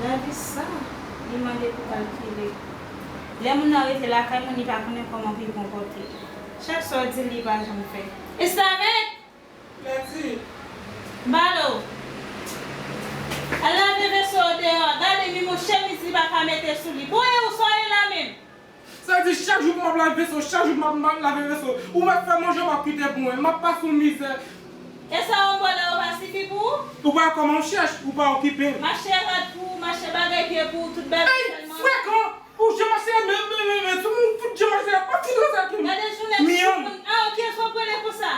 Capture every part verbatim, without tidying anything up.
Gade sa, li mande pou kalkile. Lè moun nan rete lakay moun, li pa konnen kòman pou li konpòte l. Chak sa w di l, li pa janm fè. Estavèk! Lèdi. M pale w. Al lave veso w deyò a. Gade, ni yon chemiz li pa ka mete sou li. Bon, e ou sa w ye la menm? Sa di chak jou pou m ap lave veso, chak jou pou m ap, m ap lave veso. Ou mèt fè manje, w p ap kite pou mwen. M ap pase yon mizè. E sa w wè la yo pa sifi pou ou? Ou pa kòman w chèch, ou pa okipe m. Mache rad pou ou, mache bagay pye pou ou, tout bagay sèlman. Ey, frekan! Ou jan mache, men, men, men, men, sou moun fout jan mache, pa fout rete ak mwen. Gade jounen sou moun. Ah, ok, sa w prele konsa.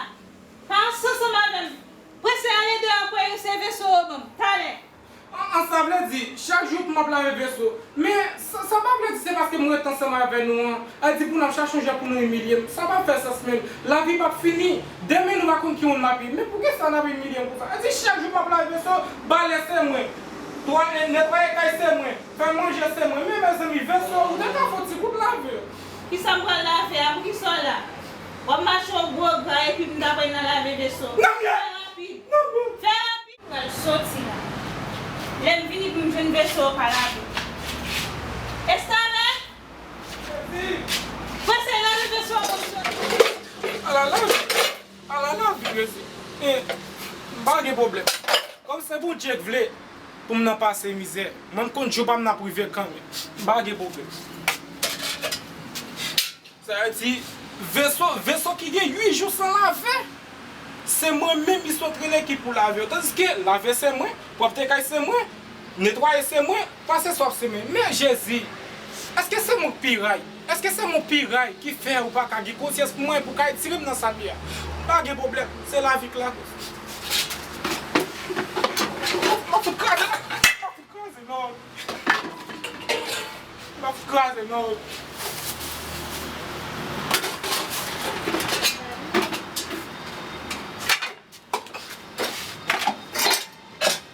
Pa ansanm avè m. Prese ale deyò pou se veso w ban m. Talè. An, an, sa vle di, chak jou pou m ap lave veso. Men, sa, sa pa vle di se paske m ret ansanm avè nou an. Sa di pou n ap chache yon jan pou nou imilye m. Sa pa fè sans menm. Lavi p ap fini. Demen nou pa konn ki moun m ap ye. Men poukisa n ap imilye m konsa? Sa di chak jou m ap lave veso, bale se mwen. Twa-, netwaye kay se mwen. Fè manje se mwen. Men mezanmi, veso, ou te ka fè yon ti kout lave. Kisa m pral lave a? Poukisa w la? W ap mache yon gwo gra epi m ta pral nan lave veso. Nan men! Fè rapid! Nan men! Fè rapid! Pral soti la. Lè m vini pou m jwenn veso w pa lave. Estavèk! Prese lave veso w pou m soti. Ala lavi, ala lavi, mesye. E, m pa gen pwoblèm. Kòm se Bondye k vle pou m nan pase mizè, mwen m konn jou pa m nan rive kanmenm. M pa gen pwoblèm. Sa vle di, veso, veso ki gen uit jou san lave, se mwen menm li sot rele ki pou lave yo. Tandiske lave se mwen, pwòpte kay se mwen, netwaye se mwen, pase swaf se mwen. Men Jezi, èske se mwen k pi ray? Èske se mwen k pi ray ki fè ou pa ka gen konsyans pou mwen, pou ka retire m nan sa m ye a? Pa gen pwoblèm, se lavi k lakoz. M ap fout kraze, m ap fout kraze, non. M ap kraze, non.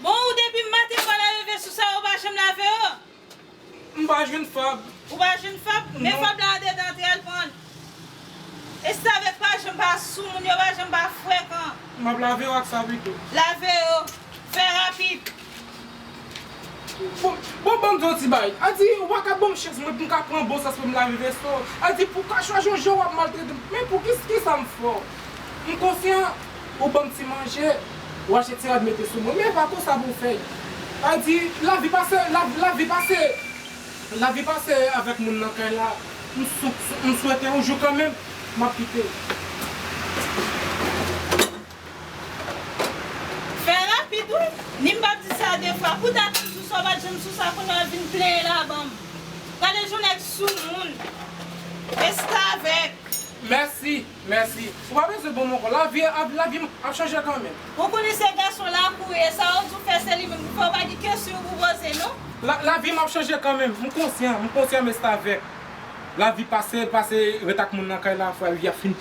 Bon, ou depi maten w pa lave veso sa, ou pa janm lave yo? M pa jwenn fab. Ou pa jwenn fab? Men fab la andedan, antre al pran l. Estavèk pa janm pa sou moun, yo pa janm pa frekan. M ap lave yo ak sa pito. Lave yo. Fè rapid. Bon, bon, ban m di w ti bagay. A di, ou pa ka ban m chans mwen pou m ka pran bon sans pou m lave veso. A di, pou w ka chwazi yon jan w ap maltrete m. Men pou ki, kisa m fè w? M konsyan, ou ban m ti manje, ou achte ti rad mete sou mwen. Men e pa konsa pou w fè. A di, lavi pase, la, lavi pase, lavi pase avèk moun nan kay la. M sou, m swete yon jou kanmenm, m ap kite w. Fè rapid wi. Ni m p ap di sa de fwa. Pou ta tann sou sa, w pa t janm sou sa, kounye a w vin plenyen la ban m. Gade jan w nèg sou moun. Restavèk. Mèsi, mèsi. Ou pa bezwen ban m ankò. Lavi, lavi m ap chanje kanmenm. Ou konnen se gason lakou w ye, sa yo di w fè se li menm ki fè, w pa gen kesyon pou poze non. La, lavi m ap chanje kanmenm. M konsyan, m konsyan, restavèk. Lavi pase, pase ret ak moun nan kay la, frè, y ap fini,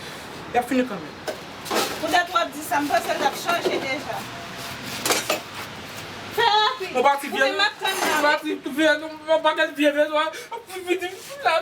y ap fini kanmenm. Poutèt w ap di sa, m panse l t ap chanje deja. Fè rapid. Yon pati vye, yon pati vye, yon pakèt vye bezwen ap vini la.